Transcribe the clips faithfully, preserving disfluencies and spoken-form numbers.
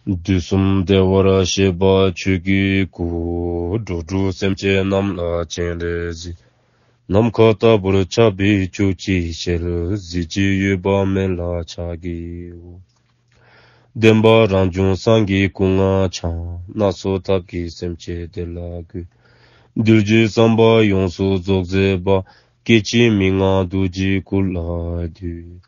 དུས་གསུམ་བདེ་བར་གཤེགས་པ་ཆོས་ཀྱི་སྐུ། འགྲོ་དྲུག་སེམས་ཅན་རྣམས་ལ་སྤྱན་རས་གཟིགས། ནམ་མཁའ་ལྟ་བུར་ཁྱབ་པའི་བཅུ་གཅིག་ཞལ། གཟི་བརྗིད་གཡོ་བ་མེད་ལ་ཕྱག་བགྱིའོ། བདེན་པ་རང་བྱུང་སངས་རྒྱས་སྐུ་ལྔ་འཆང་། སྣ་ཚོགས་ཐབས་ཀྱིས་སེམས་ཅན་བདེ་ལ་འགོད། གདུལ་བྱའི་བསམ་པ་ཡོངས་སུ་རྫོགས་མཛད་པ། སྐྱེ་འཆི་མི་མངའ་རྡོ་རྗེའི་སྐུ་ལ་འདུད།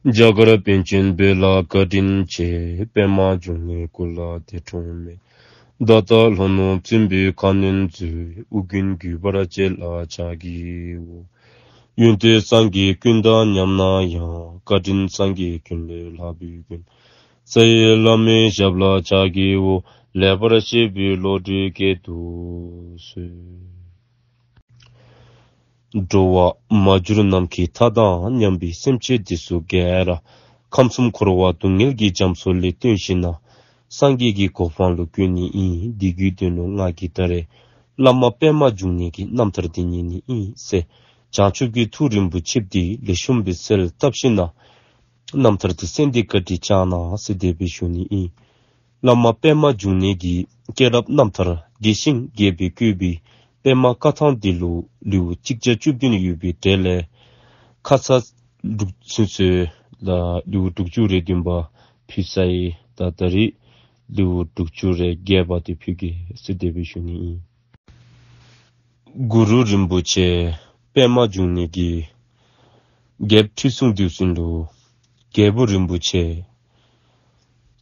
རྒྱ་གར་པཎ་ཆེན་བོད་ལ་བཀའ་དྲིན་ཆེ། པདྨ་འབྱུང་གནས་སྐུ་ལ་འདས་འཁྲུངས་མེད། ད་ལྟ་ལྷོ་ནུབ་སྲིན་པོའི་ཁ་གནོན་མཛད། ཨོ་རྒྱན་གུས་པར་བཅས་ལ་ཕྱག་བགྱིའོ། ཡོན་ཏན་སངས་རྒྱས་ཀུན་དང་མཉམ་ན་ཡང་། བཀའ་དྲིན་སངས་རྒྱས་ཀུན་ལས་ལྷག་པའི་མགོན། རྩ་བའི་བླ་མའི་ཞབས་ལ་ཕྱག་བགྱིའོ། ལེགས་པར་བཤད་པའི་བློ་གྲོས་བསྐྱེད་དུ་གསོལ། འགྲོ་བ་མ་གྱུར་ནམ་མཁའི་མཐའ་དང་མཉམ་པའི་སེམས་ཅན་འདི་ཚུ་ག་ར་ཁམས་གསུམ་འཁོར་བ་སྡུག་བསྔལ་གྱི་རྒྱ་མཚོ་ལས་བཏོན་ཞིནམ་ལས་སངས་རྒྱས་ཀྱི་གོ་འཕང་ལུ་བཀོད་ནི་ཨིན། འདི་གི་དོན་ལུ་ང་གིས་ད་རེས་བླ་མ་པདྨ་འབྱུང་གནས་ཀྱི་རྣམ་ཐར་འདི་ཉན་ནི་ཨིན་ཟེར་བྱང་ཆུབ་ཀྱི་ཐུགས་རིན་པོ་ཆེ་འདི་ལེགས་ཤོམ་སྦེ་གསལ་བཏབ་ཞིནམ་ལས་རྣམ་ཐར་འདི་གསན་ཏེ་བཀའ་དྲིན་བསྐྱང་གནང་ཟེར་དེ་སྦེ་ཞུ་ནི་ཨིན། བླ་མ་པདྨ་འབྱུང་གནས་ཀྱི་སྐྱེས་རབས་རྣམ་ཐར་རྒྱས་ཤིང་རྒྱས་པར་བཀོད་པའི་པདྨ་བཀའ་ཐང་འདི་ལུ་ལེའུ་གཅིག་བརྒྱ་བཅུ་བདུན་ཡོད་པའི་གྲས་ལས་ཁ་ཙ་ལུ་ཚུན་ཚོད་ལུ་ལེའུ་དྲུག་ཅུ་རེ་བདུན་པ་ཕུལ་ཚར་ཡི། ད་ད་རིས་ལེའུ་དྲུག་ཅུ་རེ་བརྒྱད་པ་འདི་ཕུལ་གེ་ཟེར་དེ་སྦེ་ཞུ་ནི་ཨིན། གུ་རུ་རིན་པོ་ཆེ་པདྨ་འབྱུང་གནས་ཀྱི་རྒྱལཔོ་ཁྲི་སྲོང་ལྡེའུ་བཙན་ལུ་རྒྱལ་པོ་རིན་པོ་ཆེ་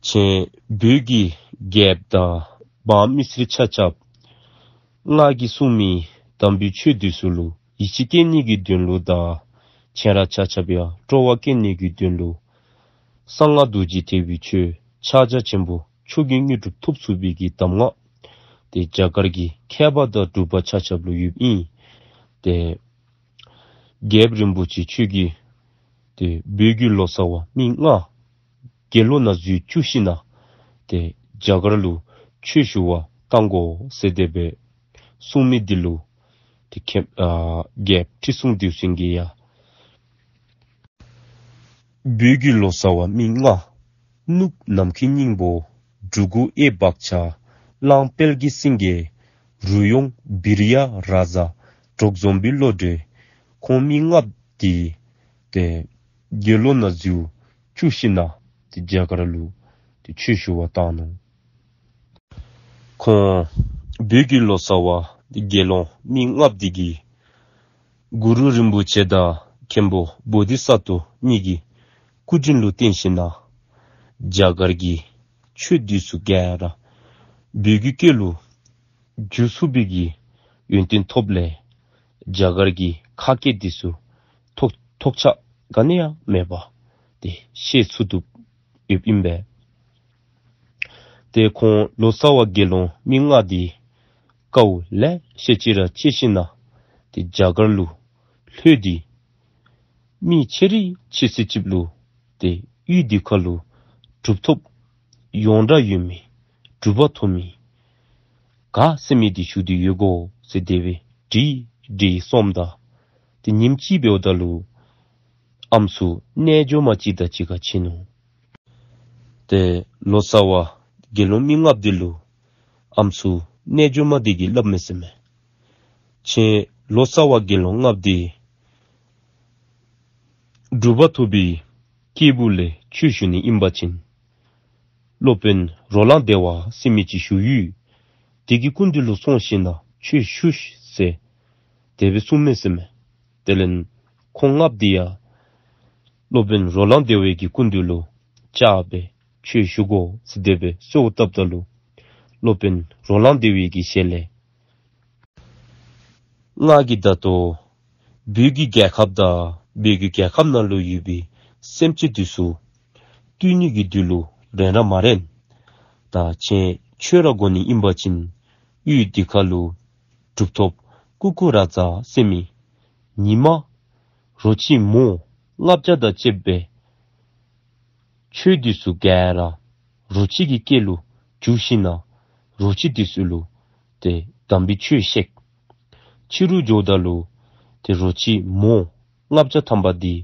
ཁྱེད་བོད་ཀྱི་རྒྱལཔོ་དང་འབངས་མི་སེར་ཆ་ཁྱབ་ང་གིས་གསུང་མི་དམ་པའི་ཆོས་འདི་ཚུ་ལུ་ཡིད་ཆེས་བསྐྱེད་ནི་གི་དོན་ལུ་དང་ཁྱེད་ར་ཆ་ཁྱབ་ཡང་སྤྲོ་བ་བསྐྱེད་ནི་གི་དོན་ལུ་གསང་སྔགས་རྡོ་རྗེ་ཐེག་པའི་ཆོས་ཕྱག་རྒྱ་ཆེན་པོ་མཆོག་གི་དངོས་གྲུབ་ཐོབ་ཚུགས་པའི་གི་གདམས་ངག་འདི་རྒྱ་གར་གྱི་མཁས་པ་དང་གྲུབ་པ་ཆ་ཁྱབ་ལུ་ཡོདཔ་ཨིན། ཏེ་རྒྱལཔོ་རིན་པོ་ཆེ་ཁྱོད་ཀྱིས་ཏེ་བོད་ཀྱི་ལོ་ཙཱ་བ་མི་ལྔ་དགེ་སློང་ནང་འཛུལ་བཅུག་ཞིནམ་ལས་ཏེ་རྒྱ་གར་ལུ་ཆོས་ཞུ་བར་བཏང་དགོ་ཟེར་དེ་སྦེ་གསུངས་མི་འདི་ལུ་ཏེ་མཁན་ཨ་རྒྱལཔོ་ཁྲི་སྲོང་ལྡེའུ་བཙན་གྱིས་ཡང་བོད་ཀྱི་ལོ་ཙཱ་བ་མི་ལྔ། གནུབས་ནམ་མཁའི་སྙིང་པོ། འབྲུ་གུ་གཡས་བག་ཆགས། གླང་དཔལ་གྱི་སེང་གེ། རུ་ཡོང་བིར་ཡ་རཱ་ཛ། གྲོགས་འཛོམས་པའི་བློ་གྲོས། ཁོང་མི་ལྔ་འདི་ཏེ་དགེ་སློང་ནང་འཛུལ་བཅུག་ཞིནམ་ལས་ཏེ་རྒྱ་གར་ལུ་ཏེ་ཆོས་ཞུ་བར་བཏང་ནུག། ཁོང་བོད་ཀྱི་ལོ་ཙཱ་བ་དགེ་སློང་མི་ལྔ་འདི་གིས་གུ་རུ་རིན་པོ་ཆེ་དང་མཁན་པོ་བོ་དྷི་ས་ཏྭ་གཉིས་ཀྱི་སྐུ་དྲིན་ལུ་བརྟེན་ཞིནམ་ལས་རྒྱ་གར་གྱི་ཆོས་འདི་ཚུ་ག་ར་བོད་ཀྱི་སྐད་ལུ་བསྒྱུར་ཚུགས་པའི་གི་ཡོན་ཏན་ཐོབ་ལས་རྒྱ་གར་གྱི་ཁ་སྐད་འདི་ཚུ་ཐོགས་ཐོགས་ཆགས་ག་ནི་ཡང་མེད་པར་ཏེ་ཤེས་ཚུགས་ཏེ་ཡོདཔ་ཨིན་པས། ཏེ་ཁོང་ལོ་ཙཱ་བ་དགེ་སློང་མི་ལྔ་འདི་དཀའཝ་ལེ་ཤ་ཅིག་ར་སྤྱད་ཞིནམ་ལས་ཏེ་རྒྱ་གར་ལུ་ལྷོད་དེ་མི་ཆེ་རིགས་ཆེ་སུ་ཅིག་ལུ་ཏེ་ཡུལ་འདི་ཁ་ལུ་གྲུབ་ཐོབ་ཡོངས་གྲགས་ཡོད་མི་གྲུབ་པ་ཐོབ་མི་ག་ཟེར་མི་འདི་ཞུ་སྟེ་ཡོད་གོ་ཟེར་དེ་སྦེ་དྲིས་དྲིས་སོངམ་ད་ཏེ་ཉིནམ་གཅིག་འབདཝ་ད་ལུ་ཨམ་སྲུ་རྣལ་འབྱོར་མ་ཅིག་དང་གཅིག་ཁར་ཕྱད་ནུག། ཏེ་ལོ་ཙཱ་བ་དགེ་སློང་མི་ལྔ་འདི་ལུ་ཨམ་སྲུ་རྣལ་འབྱོར་མ་འདི་གིས་སླབ་མས་ཟེར་མས། ཁྱེད་ལོ་ཙཱ་བ་དགེ་སློང་ལྔ་འདི་གྲུབ་པ་ཐོབ་པའི་སྐྱེས་བུ་ལས་ཆོས་ཞུ་ནི་ཨིན་པ་ཅིན་སློབ་དཔོན་རོ་ལངས་བདེ་བ་ཟེར་མི་ཅིག་བཞུགས་ཡོད། དེ་གི་སྐུ་མདུན་ལུ་སོང་ཞིནམ་ལས་ཆོས་ཞུ་ཤིག་ཟེར་དེ་སྦེ་གསུངས་མས་ཟེར་མས། དེ་ལས་ཁོང་ལྔ་འདི་ཡང་སློབ་དཔོན་རོ་ལངས་བདེ་བའི་གི་སྐུ་མདུན་ལུ་བཅར་སྦེ་ཆོས་ཞུ་དགོ་ཟེར་དེ་སྦེ་གསོལཝ་བཏབ་ད་ལུ་སློབ་དཔོན་རོ་ལངས་བདེ་བའི་གི་ཞལ་ལས་ང་གིས་ད་ལྟོ་བོད་ཀྱི་རྒྱལ་ཁབ་དང་བོད་ཀྱི་རྒྱལ་ཁབ་ནང་ལུ་ཡོད་པའི་སེམས་ཅན་འདི་ཚུ་བཏུལ་ནི་གི་དོན་ལུ་རན་ར་མ་རན། ད་ཁྱེད་ཆོས་ར་དགོ་ནི་ཨིན་པ་ཅིན་ཡུལ་འདི་ཁ་ལུ་གྲུབ་ཐོབ་ཀུ་ཀུ་རཱ་ཛ་ཟེར་མི་ཉི་མ་རོ་ཁྱི་མོ་ལྔ་བརྒྱ་དང་བཅསཔ་སྦེ་ཆོས་འདི་ཚུ་ག་ར་རོ་ཁྱི་གི་སྐད་ལུ་བསྒྱུར་ཞིནམ་ལས་རོ་ཁྱི་འདི་ཚུ་ལུ་ཏེ་དམ་པའི་ཆོས་བཤད། ཕྱི་རུ་འགྱོཝ་ད་ལུ་ཏེ་རོ་ཁྱི་མོ་ལྔ་བརྒྱ་ཐམ་པ་འདི་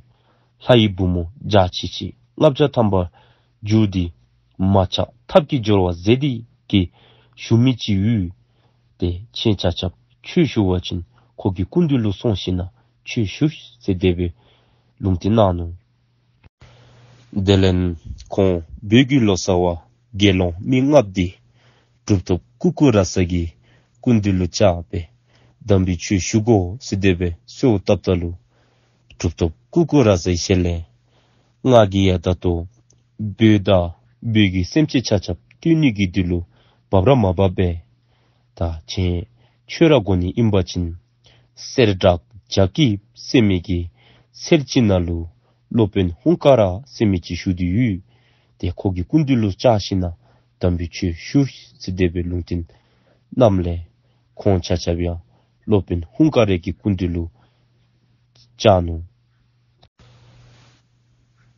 ལྷ་ཡི་བུ་མོ་འཇའ་ཆི་ཆི་ལྔ་བརྒྱ་ཐམ་པ་གྱུར་ཏེ་ མ་ཆགས་ཐབས་ཀྱི་སྦྱོར་བ་མཛད་དེ་གིས་བཞུགས་མི་ཅིག་ཡོད། ཏེ་ཁྱེད་ཆ་ཁྱབ་ཆོས་ཞུ་བ་ཅིན་ཁོ་གི་སྐུ་མདུན་ལུ་སོང་ཞིནམ་ལས་ཆོས་ཞུ་ཟེར་དེ་སྦེ་ལུང་བསྟན་གནང་ནུག། དེ་ལས་ཁོང་བོད་ཀྱི་ལོ་ཙཱ་བ་དགེ་སློང་མི་ལྔཔོ་འདི་གྲུབ་ཐོབ་ཀུ་ཀུ་ར་ས་གི་སྐུ་མདུན་ལུ་བཅར་སྦེ་དམ་པའི་ཆོས་ཞུ་དགོ་ཟེར་དེ་སྦེ་གསོལཝ་བཏབ་ད་ལུ་གྲུབ་ཐོབ་ཀུ་ཀུ་ར་ས་གི་ཞལ་ལས་ང་གིས་ཡང་ད་ལྟོ་བོད་དང་བོད་ཀྱི་སེམས་ཅན་ཆ་ཁྱབ་བཏུལ་ནི་གི་དོན་ལུ་བབ་ར་མ་བབ་པས། ད་ཁྱེད་ཆོས་ར་དགོ་ནི་ཨིན་པ་ཅིན་གསེར་བྲག་བྱ་སྐྱིད་ཟེར་མི་གི་ཚལ་ཅིག་ནང་ལུ་སློབ་དཔོན་ཧཱུྃ་ཀ་ར་ཟེར་མི་ཅིག་བཞུགས་ཏེ་ཡོད། ཏེ་ཁོ་གི་སྐུ་མདུན་ལུ་བཅར་ཞིནམ་ལས་དམ་པའི་ཆོས་ཞུ་ཟེར་དེ་སྦེ་ལུང་བསྟན་གནངམ་ལས་ཁོང་ཆ་ཁྱབ་ཡང་སློབ་དཔོན་ཧཱུྃ་ཀ་ར་གི་སྐུ་མདུན་ལུ་བཅར་ནུག།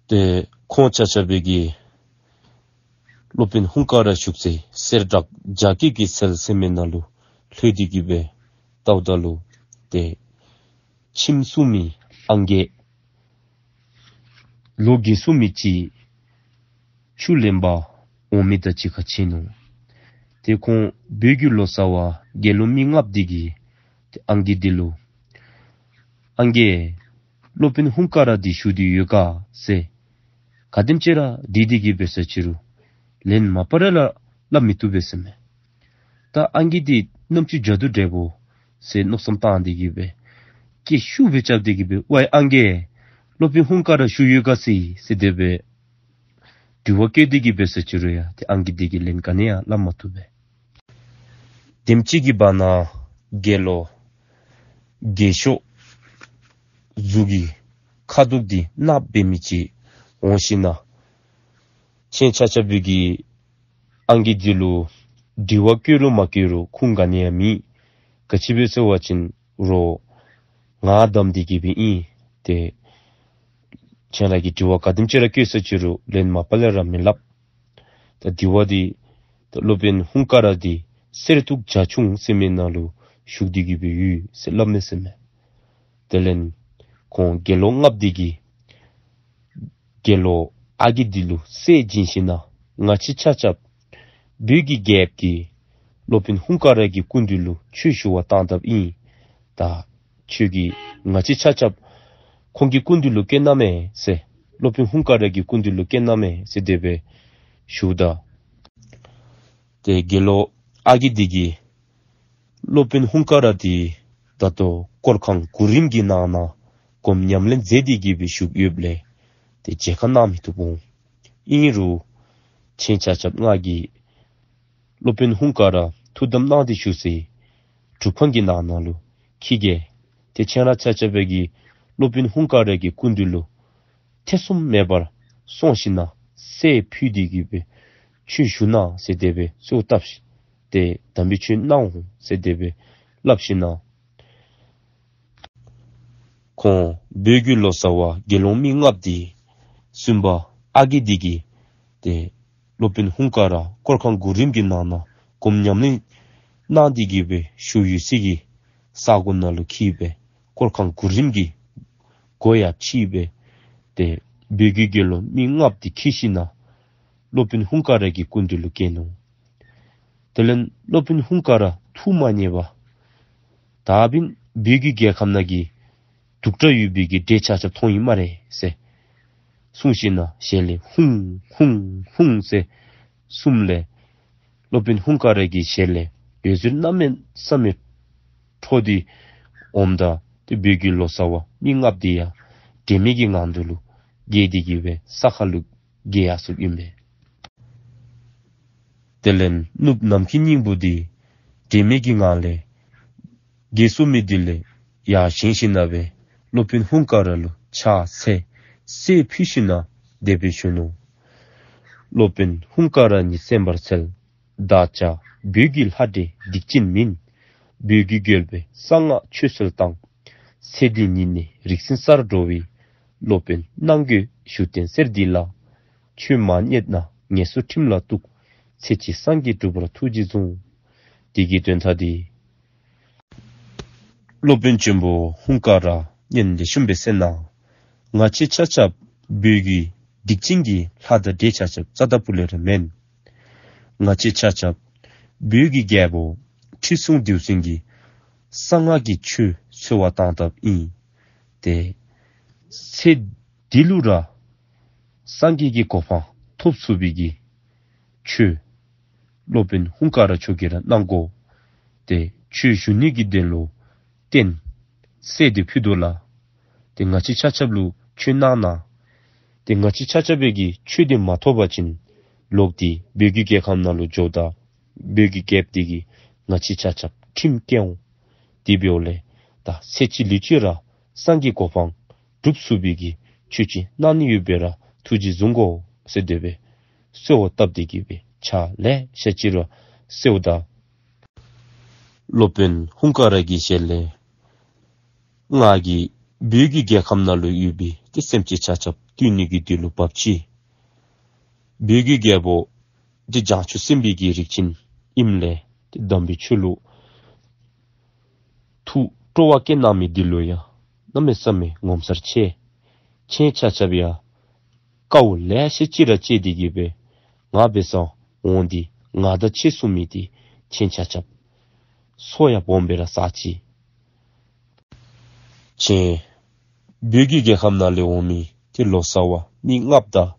ཏེ་ཁོང་ཆ་ཁྱབ་ཀྱིས་སློབ་དཔོན་ཧཱུྃ་ཀ་ར་བཞུགས་སའི་གསེར་བྲག་བྱ་སྐྱིད་ཀྱི་ཚལ་ཟེར་མི་ནང་ལུ་ལྷོད་དེ་གི་སྦེ་བལྟཝ་ད་ལུ་ཏེ་ཁྱིམ་སྲུང་མི་ཨང་རྒས་ལོ་རྒས་སོང་མི་ཅིག་ཆུ་ལེན་པར་འོང་མི་དང་གཅིག་ཁར་ཕྱད་ནུག། ཏེ་ཁོང་བོད་ཀྱི་ལོ་ཙཱ་བ་དགེ་སློང་མི་ལྔཔོ་འདི་གིས་ཏེ་ཨང་རྒས་འདི་ལུ་ཨང་རྒས་སློབ་དཔོན་ཧཱུྃ་ཀ་ར་འདི་བཞུགས་ཏེ་ཡོད་ག་ཟེར་ག་དེམ་ཅིག་ར་དྲིས་ཏེ་གི་སྦེ་ཟེར་ཅི་རུང་ལན་མ་པ་ར་ལ་སླབ་མི་བཏུབ་པས་ཟེར་མས། ད་ཨང་རྒས་འདི་ནམ་ཅིག་མཇལ་དུ་འདྲཝ་ཟེར་མནོ་བསམ་བཏང་སྟེ་གི་སྦེ་སྐད་ཤུགས་སྦེ་རྐྱབ་སྟེ་གི་སྦེ་ཝའི་ཨང་རྒས་སློབ་དཔོན་ཧཱུྃ་ཀ་ར་བཞུགས་ཡོད་ག་ཟེར་ཟེར་དེ་སྦེ་དྲི་བ་བཀོད་དེ་གི་སྦེ་ཟེར་ཅི་རུང་ཡང་ཏེ་ཨང་རྒས་འདི་གིས་ལན་ག་ནི་ཡང་སླབ་མ་བཏུབ་པས། དེམ་ཅིག་གི་བར་ན་དགེ་སློང་རྒས་ཤོས་གཟུགས་ཀྱི་ཁ་དོག་འདི་གནགཔོ་འབད་མི་ཅིག་འོང་ཞིནམ་ལས་ཁྱེད་ཆ་ཁྱབ་ཀྱིས་ཨང་རྒས་འདི་ལུ་དྲི་བ་བཀོད་རུང་མ་བཀོད་རུང་ཁུངས་ག་ནི་ཡང་མེད། ག་ཅི་སྦེ་ཟེར་བ་ཅིན་རོགས་ང་བདམས་ཏེ་གི་སྦེ་ཨིན། ཏེ་ཁྱེད་ར་གིས་དྲི་བ་ག་དེམ་ཅིག་ར་བཀོད་ཟེར་ཅི་རུང་ལན་མ་པ་ལས་ར་མི་སླབ། ད་དེ་བ་འདི་ད་སློབ་དཔོན་ཧཱུྃ་ཀ་ར་འདི་གསེར་ཐུག་བྱ་ཁྱུང་ཟེར་མི་ནང་ལུ་བཞུགས་ཏེ་གི་སྦེ་ཡོད་ཟེར་སླབ་མས་ཟེར་མས། དེ་ལས་ཁོང་དགེ་སློང་ལྔཔོ་འདི་གིས་དགེ་སློང་ཨ་རྒས་འདི་ལུ་སྲས་བྱིན་ཞིནམ་ལས་ང་བཅས་ཆ་ཁྱབ་བོད་ཀྱི་རྒྱལཔོ་གིས་སློབ་དཔོན་ཧཱུྃ་ཀ་ར་གི་སྐུ་མདུན་ལུ་ཆོས་ཞུ་བར་བཏང་དཔ་ཨིན། ད་ཁྱོད་ཀྱིས་ང་བཅས་ཆ་ཁྱབ་ཁོང་གི་སྐུ་མདུན་ལུ་བསྐྱལ་གནང་མས་ཟེར། སློབ་དཔོན་ཧཱུྃ་ཀ་ར་གི་སྐུ་མདུན་ལུ་བསྐྱལ་གནང་མས་ཟེར་དེ་སྦེ་ཞུཝ་ད་ཏེ་དགེ་སློང་ཨ་རྒས་འདི་གིས་སློབ་དཔོན་ཧཱུྃ་ཀ་ར་འདི་ད་ལྟོ་སྐོར་ཁང་གུ་རིམ་གྱི་ནང་ན་སྒོམ་ཉམས་ལེན་མཛད་དེ་གི་སྦེ་བཞུགས་ཡོདཔ་ལས་ཏེ་མཇལ་ཁ་གནང་མི་བཏུབ་འོང་། ཨིན་རུང་ཁྱེད་ཆ་ཁྱབ་ང་གིས་སློབ་དཔོན་ཧཱུྃ་ཀ་ར་ཐུགས་དམ་གནང་སྟེ་བཞུགས་སའི་སྒྲུབ་ཁང་གི་ནང་ན་ལུ་འཁྱིད་གེ། ཏེ་ཁྱེད་ར་ཆ་ཁྱབ་ཀྱིས་སློབ་དཔོན་ཧཱུྃ་ཀ་ར་གི་སྐུ་མདུན་ལུ་ཐེ་ཚོམ་མེད་པར་སོང་ཞིནམ་ལས་སྲས་ཕུལ་ཏེ་གི་སྦེ་ཆོས་ཞུ་གནང་ཟེར་དེ་སྦེ་གསོལཝ་བཏབ་ཞིནམ་ལས་ཏེ་དམ་པའི་ཆོས་གནང་འོང་ཟེར་དེ་སྦེ་སླབ་ཞིནམ་ལས་ཁོང་བོད་ཀྱི་ལོ་ཙཱ་བ་དགེ་སློང་མི་ལྔཔོ་འདི་བཙུན་པ་ཨ་རྒས་འདི་གིས་ཏེ་སློབ་དཔོན་ཧཱུྃ་ཀ་ར་སྐོར་ཁང་གུ་རིམ་གྱི་ནང་ན་སྒོམ་ཉམས་ལེན་གནང་སྟེ་གི་སྦེ་བཞུགས་ཡོད་སའི་གི་ས་གོ་ནང་ལུ་འཁྱིད་སྦེ་སྐོར་ཁང་གུ་རིམ་གྱི་སྒོ་ཡང་ཕྱེ་སྦེ་ཏེ་བོད་ཀྱི་དགེ་སློང་མི་ལྔཔོ་འདི་འཁྱིད་ཞིནམ་ལས་སློབ་དཔོན་ཧཱུྃ་ཀ་ར་གི་སྐུ་མདུན་ལུ་བསྐྱལ་ནུག། དེ་ལས་སློབ་དཔོན་ཧཱུྃ་ཀ་ར་ཐུགས་མ་མཉེས་པར་ད་འབདན་བོད་ཀྱི་རྒྱལ་ཁམས་ནང་གི་གདུག་དྲགས་ཡོད་པའི་གི་འདྲེ་ཆ་ཁྱབ་མཐོང་ཡི་སྨ་རེ་ཟེར་གསུངས་ཞིནམ་ལས་ཞལ་ལས་ཧཱུྃ་ཧཱུྃ་ཧཱུྃ་ཟེར་གསུངམ་ལས་སློབ་དཔོན་ཧཱུྃ་ཀ་ར་གི་ཞལ་ལས་འོད་ཟེར་གནམ་མེད་ས་མེད་འཕྲོ་སྟེ་འོངམ་ད་ཏེ་བོད་ཀྱི་ལོ་ཙཱ་བ་མི་ལྔཔོ་འདི་ཡང་དྲན་མེད་ཀྱི་ངང་དུ་ལུ་འགྱེལ་ཏེ་གི་སྦེ་ས་ཁར་ལུ་འགྱེལ་ཡར་སོཔ་ཨིན་པས། དེ་ལས་ནུབ་ནམ་མཁའི་སྙིང་པོ་འདི་དྲན་མེད་ཀྱི་ངང་ལས་འགྱེལ་སོ་མི་འདི་ལས་ཡར་བཞེངས་ཞིནམ་ལས་སྦེ་སློབ་དཔོན་ཧཱུྃ་ཀ་ར་ལུ་ཕྱག་འཚལ་སྲས་ཕུལ་ཞིནམ་ལས་དེ་སྦེ་ཞུ་ནུག། སློབ་དཔོན་ཧཱུྃ་ཀ་ར་ཉིད་གསན་པར་འཚལ། བདག་ཅག་བོད་ཀྱི་ལྷ་འདྲེ་སྡིག་ཅན་མིན། བོད་ཀྱི་རྒྱལ་པོས་གསང་སྔགས་ཆོས་སྲོལ་བཏང་། ཚེ་འདི་ཉིད་ནས་རིགས་ཟིན་སར་འགྲོ་བའི། སློབ་དཔོན་སྣང་རྒྱས་བཞུགས་སྟེང་གསེར་འདི་ལ། ཆོས་མ་རྙེད་ན་ངལ་གསོ་ཁྲིམས་ལ་གཏུགས། ཚེ་གཅིག་སངས་རྒྱས་འགྲུབ་པར་ཐུགས་རྗེས་བཟུང་། དེ་གི་དོན་དག་འདི་སློབ་དཔོན་ཆེན་པོ་ཧཱུྃ་ཀ་ར་སྙན་ལེགས་ཤོམ་སྦེ་གསན་གནང་། ང་བཅས་ཆ་ཁྱབ་བོད་ཀྱི་ སྡིག་ཅན་གྱི་ལྷ་དང་འདྲེ་ཆ་ཁྱབ་རྩ་དང་ཕུ་ལས་ར་མེན། ང་བཅས་ཆ་ཁྱབ་བོད་ཀྱི་རྒྱལ་པོ་ཁྲི་སྲོང་ལྡེའུ་བཙན་གྱི་གསང་སྔགས་ཀྱི་ཆོས་འཚོལ་བར་བཏང་སྟབས་ཨིན། ཏེ་ཚེ་འདི་ལུ་ར་སངས་རྒྱས་ཀྱི་གོ་འཕང་ཐོབ་ཚུགས་པའི་གི་ཆོས་སློབ་དཔོན་ཧཱུྃ་ཀ་ར་མཆོག་གིས་ར་གནང་དགོ། ཏེ་ཆོས་ཞུ་ནི་གི་དོན་ལུ་རྟེན་གསོལ་ཏེ་ཕུལ་དོ་ལགས། ཏེ་ང་བཅས་ཆ་ཁྱབ་ལུ་ཆོས་གནང་གནང་། ཏེ་ང་བཅས་ཆ་ཁྱབ་འབད་གི་ཆོས་འདི་མ་ཐོབ་པ་ཅིན་ལོག་སྟེ་བོད་ཀྱི་རྒྱལ་ཁམས་ནང་ལུ་འགྱོཝ་ད་བོད་ཀྱི་རྒྱལཔོ་འདི་གིས་ང་བཅས་ཆ་ཁྱབ་ཁྲིམས་བཀལ་འོང་། དེ་འབདཝ་ལས་ད་ཚེ་གཅིག་ལུས་གཅིག་ར་སངས་རྒྱས་གོ་འཕང་སྒྲུབ་ཚུགས་པའི་གི་ཆོས་ཅིག་གནང་ནི་ཡོདཔ་སྦེ་ར་ཐུགས་རྗེ་བཟུང་དགོ་ཟེར་དེ་སྦེ་གསོལཝ་བཏབ་སྟེ་གི་སྦེ་ཕྱག་ལེ་ཤ་ཅིག་ར་གསོལཝ་ད། སློབ་དཔོན་ཧཱུྃ་ཀ་ར་གི་ཞལ་ལས་ང་གིས་བོད་ཀྱི་རྒྱལ་ཁམས་ནང་ལུ་ཡོད་པའི་ཏེ་སེམས་ཅན་ཆ་ཁྱབ་བཏུལ་ནི་གི་དོན་ལུ་བབས་ཅི། བོད་ཀྱི་རྒྱལ་པོ་འདི་བྱང་ཆུབ་སེམས་དཔའི་གི་རིགས་ཅན་ཨིནམ་ལས་ཏེ་དམ་པའི་ཆོས་ལུ་ཐུགས་སྤྲོ་བ་བསྐྱེད་གནང་མི་འདི་ལུ་ཡང་གནམ་མེད་ས་མེད་ངོ་མཚར་ཆེ། ཁྱེད་ཆ་ཁྱབ་ཡང་དཀའཝ་ལེ་ཤ་ཅིག་ར་སྤྱད་དེ་གི་སྦེ་ང་འབད་སར་འོང་སྟེ་ང་དང་ཕྱད་ཚུགས་མི་འདི་ཁྱེད་ཆ་ཁྱབ་ཚོགས་ཡང་སྦོམ་སྦེ་ར་བསགས་ཅི། ཁྱེད་བོད་ཀྱི་རྒྱལ་ཁམས་ནང་ལས་འོང་མི་ཏེ་ལོ་ཙཱ་བ་མི་ལྔ་པོ་དང་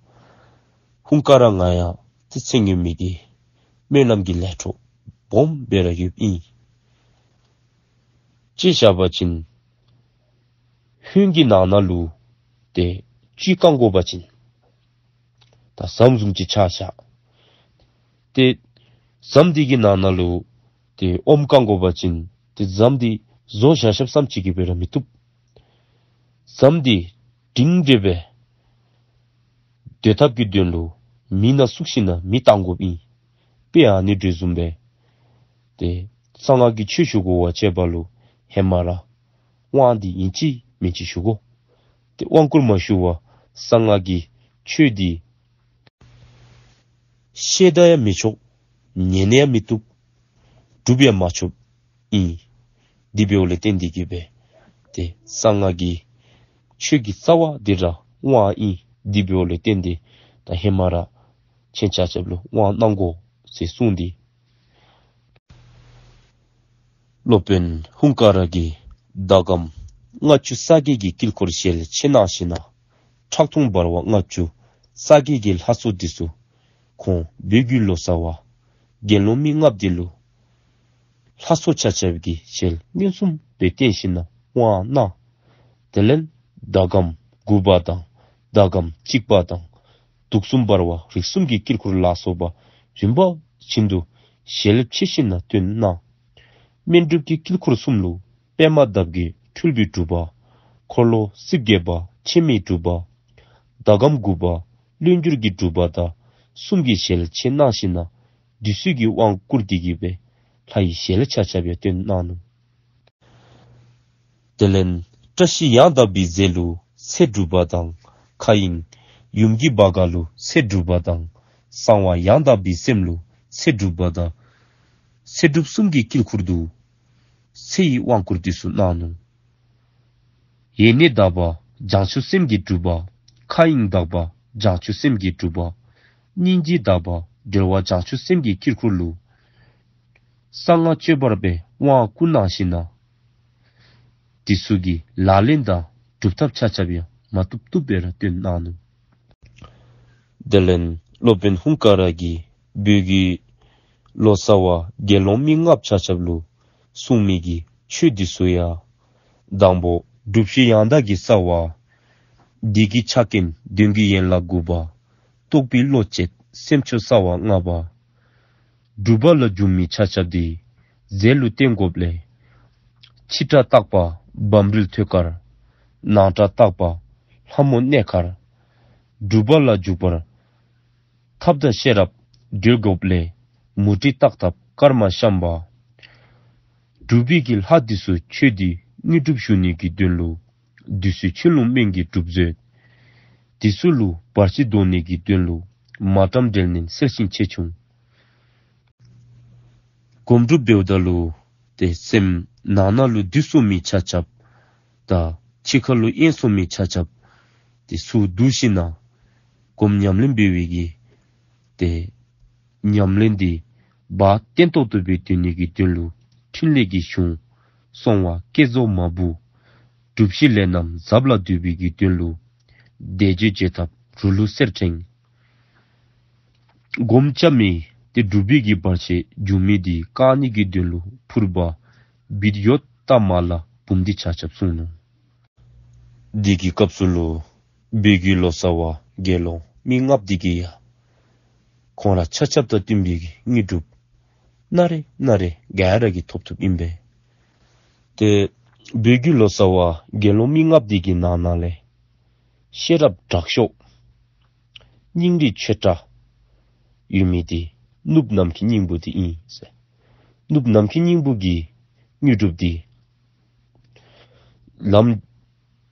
ཧཱུྃ་ཀ་ར་ང་ཡང་ཏེ་ཚེ་སྔོན་མའི་གི་སྨོན་ལམ་གྱི་ལས་འཕྲོ་སྦོམ་སྦེ་ར་ཡོདཔ་ཨིན། དཔེ་བཞག་པ་ཅིན་ཧོནམ་གི་ནང་ན་ལུ་ཏེ་བཅུད་བཀང་དགོ་པ་ཅིན་ད་ཟམ་བཟུམ་ཅིག་ཆགས་ཤག། ཏེ་ཟམ་འདི་གི་ནང་ན་ལུ་ཏེ་ཨོམ་བཀང་དགོ་པ་ཅིན་ཏེ་ཟམ་འདི་བཟོ་བཞག་བཞགཔ་ཙམ་ཅིག་གིས་འབད་ར་མི་བཏུབ། ཟམ་འདི་སྒྲིང་སྒྲི་སྦེ་སྡོད་ཐབས་ཀྱི་དོན་ལུ་མེ་ནང་བཙུགས་ཞིནམ་ལས་མེ་བཏང་དགོཔ་ཨིན། དཔེ་ཨ་ནི་འདྲཝ་བཟུམ་སྦེ་ཏེ་གསང་སྔགས་ཀྱི་ཆོས་ཞུ་དགོ་པ་ཅིན་འབད་རུང་ཧེ་མ་ར་དབང་འདི་ཨིན་ཅི་མིན་ཅི་ཞུ་དགོ། ཏེ་དབང་བསྐུར་མ་ཞུ་བར་གསང་སྔགས་ཀྱི་ཆོས་འདི་ཤེས་ད་ཡང་མི་ཆོག། ཉན་ནི་ཡང་མི་བཏུབ། སྒྲུབ་ཡང་མ་ཆོགཔ་ཨིན། དེ་འབདཝ་ལས་བརྟེན་ཏེ་གི་སྦེ་ཏེ་གསང་སྔགས་ཀྱི་ཆོས་ཀྱི་རྩ་བ་འདི་ར་དབང་ཨིན། དེ་འབདཝ་ལས་བརྟེན་ཏེ་ད་ཧེ་མ་ར་ཁྱེད་ཆ་ཁྱབ་ལུ་དབང་གནང་དགོ་ཟེར་གསུངས་ཏེ། སློབ་དཔོན་ཧཱུྃ་ཀ་ར་གིས་ཟླ་གམ་ལྔ་བཅུ་རྩ་བརྒྱད་ཀྱི་དཀྱིལ་འཁོར་ཞལ་ཕྱེ་གནང་ཞིནམ་ལས་ཁྲག་འཐུང་འབར་བ་ལྔ་བཅུ་རྩ་བརྒྱད་ཀྱི་ལྷ་ཚོགས་འདི་ཚུ་ཁོང་བོད་ཀྱི་ལོ་ཙཱ་བ་དགེ་སློང་མི་ལྔ་པོ་འདི་ལུ་ལྷ་ཚོགས་ཆ་ཁྱབ་ཀྱི་ཞལ་མངོན་སུམ་སྦེ་བསྟན་ཞིནམ་ལས་དབང་གནང་། དེ་ལས་ཟླ་གམ་དགུ་པ་དང་ཟླ་གམ་གཅིག་པ་དང་དུག་གསུམ་འབར་བ་རིགས་གསུམ་གྱི་དཀྱིལ་འཁོར་ལ་སོགས་པ་རིམ་པ་བཞིན་དུ་ཞལ་ཕྱེ་ཞིནམ་ལས་སྟོན་གནང་། སྨན་སྒྲུབ་ཀྱི་དཀྱིལ་འཁོར་གསུམ་ལུ་པདྨ་འདབ་བརྒྱད་འཁྲིལ་བའི་སྒྲུབ་པ། འཁོར་ལོ་རྩིབས་བརྒྱད་པ་ཕྱེ་མའི་སྒྲུབ་པ། ཟླ་གམ་དགུ་པ་བློ་འགྱུར་གྱི་སྒྲུབ་པ་དང་གསུམ་གྱི་ཞལ་ཕྱེ་གནང་ཞིནམ་ལས་འདི་ཚུ་གི་དབང་བསྐུར་ཏེ་གི་སྦེ་ལྷ་ཡི་ཞལ་ཆ་ཁྱབ་ཡང་སྟོན་གནང་ནུག། དེ་ལས་བཀྲ་ཤིས་ཡང་དག་པའི་རྫས་ལུ་ཚེ་སྒྲུབ་པ་དང་མཁའ་དབྱིངས་ཡུམ་གྱི་བྷ་ག་ལུ་ཚེ་སྒྲུབ་པ་དང་གསང་བ་ཡང་དག་པའི་སེམས་ལུ་ཚེ་སྒྲུབ་པ་དང་ཚེ་སྒྲུབ་གསུམ་གྱི་དཀྱིལ་འཁོར་དུ་ཚེ་ཡི་དབང་བསྐུར་འདི་ཚུ་གནང་ནུག། ཡེ་ནས་དག་པ་བྱང་ཆུབ་སེམས་ཀྱི་སྒྲུབ་པ། མཁའ་དབྱིངས་དག་པ་བྱང་ཆུབ་སེམས་ཀྱི་སྒྲུབ་པ། སྙིང་རྗེ་དག་པ་གྲོལ་བ་བྱང་ཆུབ་སེམས་ཀྱི་དཀྱིལ་འཁོར་ལུ་གསང་སྔགས་སྤྱོད་པར་སྦེ་དབང་བསྐུར་གནང་ཞིནམ་ལས་འདི་ཚུ་གི་ལག་ལེན་དང་སྒྲུབ་ཐབས་ཆ་ཁྱབ་ཡང་མ་བཏུབ་བཏུབ་སྦེ་ར་སྟོན་གནང་ནུག། དེ་ལས་སློབ་དཔོན་ཧཱུྃ་ཀ་ར་གིས་བོད་ཀྱི་ལོ་ཙཱ་བ་དགེ་སློང་མི་ལྔ་པོ་ཆ་ཁྱབ་ལུ་གསུངས་མི་གི་ཆོས་འདི་ཚུ་ཡང་དང་པོ་སྒྲུབ་བྱེད་ཡང་དག་གི་རྩ་བ། བདེ་གི་ཆ་རྐྱེན་དོན་གྱི་ཡན་ལག་དགུ་པ། རྟོགས་པའི་བློ་བཅས་སེམས་མཆོག་རྩ་བ་ལྔ་པ། སྒྲུབ་པ་ལ་འཇུག་མི་ཆ་ཁྱབ་འདི་རྫས་ལུ་བརྟེན་དགོཔ་ལས། ཕྱི་དགྲ་བཏགས་པ་བམ་རིལ་ཐོད་དཀར། ནང་དགྲ་བཏགས་པ་ལྷ་མོ་གནས་དཀར། སྒྲུབ་པ་ལ་འཇུག་པར་ཐབས་དང་ཤེས་རབ་འབྲེལ་དགོཔ་ལས། མུ་ཏིག་བཏགས་ཐབས་དཀར་དམར་ཤམ་བྷ། སྒྲུབ་པའི་གི་ལྷ་འདི་ཚུ་ཆོས་འདི་དངོས་གྲུབ་ཞུ་ནི་གི་དོན་ལུ་བདུད་རྩི་ཆུ་ཀླུང་སྨན་གྱི་སྒྲུབ་མཛོད། འདི་ཚུ་ལུ་བར་ཆད་བཟློག་ནི་གི་དོན་ལུ་མ་ཏྲཾ་འབྲེལ་ནན་གསལ་ཤིང་ཆེ་ཆུང་། སྒོམ་སྒྲུབ་འབདཝ་ད་ལུ་ཏེ་སེམས་ནང་ན་ལུ་བདུད་གསོབ་མི་ཆ་ཁྱབ་དང་ཕྱི་ཁ་ལུ་གཡེང་གསོབ་མི་ཆ་ཁྱབ་འདི་ཚུ་བསྡུ་ཞིནམ་ལས་ སྒོམ་ཉམས་ལེན་འབད་བའི་གི་ཏེ་ཉམས་ལེན་འདི་བ་བརྟན་ཏོག་ཏོ་སྦེ་སྡོད་ནི་གི་དོན་ལུ་ཕྲིན་ལས་ཀྱི་གཞུང་སོང་བ་བསྐྱེད་རྫོགས་མ་བུ་སྒྲུབ་གཞི་ལས་རྣམས་ཟབ་ལ་འདུས་པའི་གི་དོན་ལུ་བཟླས་བརྗོད་བྱེད་ཐབས་རུ་ལུ་གསེར་ཕྲེང་། སྒོམ་རྐྱབ་མི་དེ་སྒྲུབ་པའི་གི་བར་ཆད་འབྱུང་མི་དེ་བཀག་ནི་གི་དོན་ལུ་ཕུར་པ་བིད་ཡོད་ཏ་མ་ལ་འབུམ་སྡེ་ཆ་ཁྱབ་གསུངས་ནུག། དེ་གི་སྐབས་སུ་ལུ་བོད་ཀྱི་ལོ་ཙཱ་བ་དགེ་སློང་མི་ལྔཔོ་དེ་གིས་ཡང་ཁོང་ར་ཆ་ཁྱབ་དང་བསྟུན་པའི་གི་དངོས་གྲུབ་སྣ་རེ་སྣ་རེ་ག་ར་གིས་ཐོབ་ཐོབཔ་ཨིན་པས། ཏེ་བོད་ཀྱི་ལོ་ཙཱ་བ་དགེ་སློང་མི་ལྔཔོ་དེ་གི་ནང་ན་ལས་ཤེས་རབ་དྲག་ཤོས་སྙིང་རུས་ཆེ་དྲགས་ཡོད་མི་དེ་གནུབས་ནམ་མཁའི་སྙིང་པོ་དེ་ཨིན་ཟེར། གནུབས་ནམ་མཁའི་སྙིང་པོ་གི་དངོས་གྲུབ་དེ་ལམ་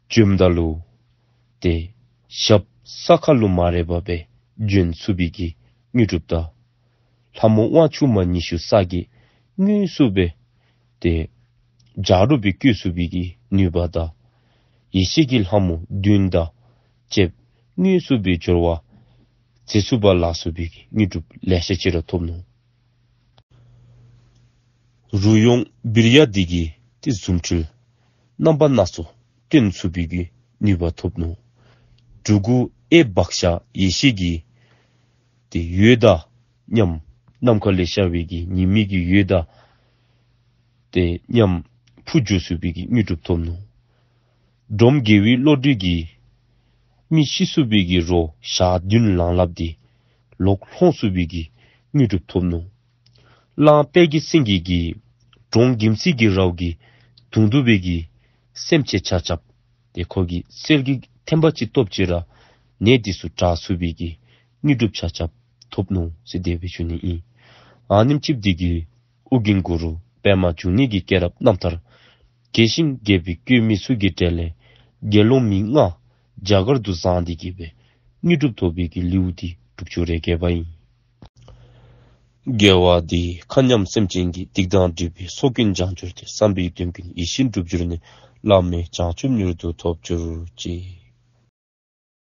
འབྱོནམ་ད་ལུ་ཏེ་ཞབས་ས་ཁ་ལུ་མ་རེག་པར་སྦེ་འབྱོན་ཚུགས་པའི་གི་དངོས་གྲུབ་དང་། ལྷ་མོ་དབང་ཕྱུག་མ་ཉི་ཤུ་རྩ་བརྒྱད་དངོས་སུ་སྦེ་ཏེ་བྱ་རོག་སྦེ་བཀོད་ཚུགས་པའི་གི་ནུས་པ་དང་། ཡེ་ཤེས་ཀྱི་ལྷ་མོ་བདུན་དང་བཅསཔ་དངོས་སུ་སྦེ་སྦྱོར་བ་མཛད་ཚུགས་པ་ལ་སོགས་པའི་གི་དངོས་གྲུབ་ལེ་ཤ་ཅིག་ར་ཐོབ་ནུག། རུ་ཡོང་བིར་ཡ་དེ་གིས་ཏེ་རྫུ་འཕྲུལ་རྣམ་པ་སྣ་ཚོགས་སྟོན་ཚུགས་པའི་གི་ནུས་པ་ཐོབ་ནུག། གྲུ་གུ་ཨེ་བག་ཤ་ཡེ་ཤེས་ཀྱི་ཏེ་འོད་དང་མཉམ་ནམ་མཁའ་ལས་ཤར་བའི་གི་ཉི་མའི་གི་འོད་དང་ཏེ་མཉམ་འཕུར་འགྱོ་ཚུགས་པའི་གི་དངོས་གྲུབ་ཐོབ་ནུག། འབྲོམ་རྒྱལ་བའི་བློ་གྲོས་ཀྱིས་མི་ཤི་སོང་བའི་གི་རོ་ཞག་བདུན་ལང་སླབ་སྟེ་ལོག་ལྷོང་ཚུགས་པའི་གི་དངོས་གྲུབ་ཐོབ་ནུག། གླང་དཔལ་གྱི་སེང་གེ་གིས་འབྲོང་གིམ་ཙི་གི་རཝ་གིས་བརྡུང་བརྡུངས་པའི་གི་སེམས་ཅན་ཆ་ཁྱབ་ཏེ་ཁོ་གིས་གསེར་གྱི་ཐེམ་པ་ཅིག་བཏོགཔ་ཅིག་ར་ནད་དེ་ཚུ་དྲག་ཚུགས་པའི་གི་དངོས་གྲུབ་ཆ་ཁྱབ་ཐོབ་ནུག་ཟེར་དེ་སྦེ་ཞུ་ནི་ཨིན། ཨ་ནེམ་ཅིག་དེ་གིས་ཨོ་རྒྱན་གུ་རུ་པདྨ་འབྱུང་གནས་ཀྱི་སྐྱེས་རབས་རྣམ་ཐར་རྒྱས་ཤིང་རྒྱས་པའི་བཀོད་མི་ཚུ་གི་གྲས་ལས་དགེ་སློང་མི་ལྔ་རྒྱ་གར་དུ་བཟང་སྟེ་གི་སྦེ་དངོས་གྲུབ་ཐོབ་པའི་གི་ལེའུ་དེ་དྲུག་ཅུ་རེ་བརྒྱད་པ་ཨིན། དགེ་བ་འདིས་མཁའ་མཉམ་སེམས་ཅན་གྱི། སྡིག་དང་སྒྲིབ་པའི་ཚོགས་ཀུན་བྱང་གྱུར་ཏེ། བསམ་པའི་དོན་ཀུན་ཡིད་བཞིན་འགྲུབ་གྱུར་ནས། བླ་མེད་བྱང་ཆུབ་མྱུར་དུ་ཐོབ་གྱུར་ཅིག།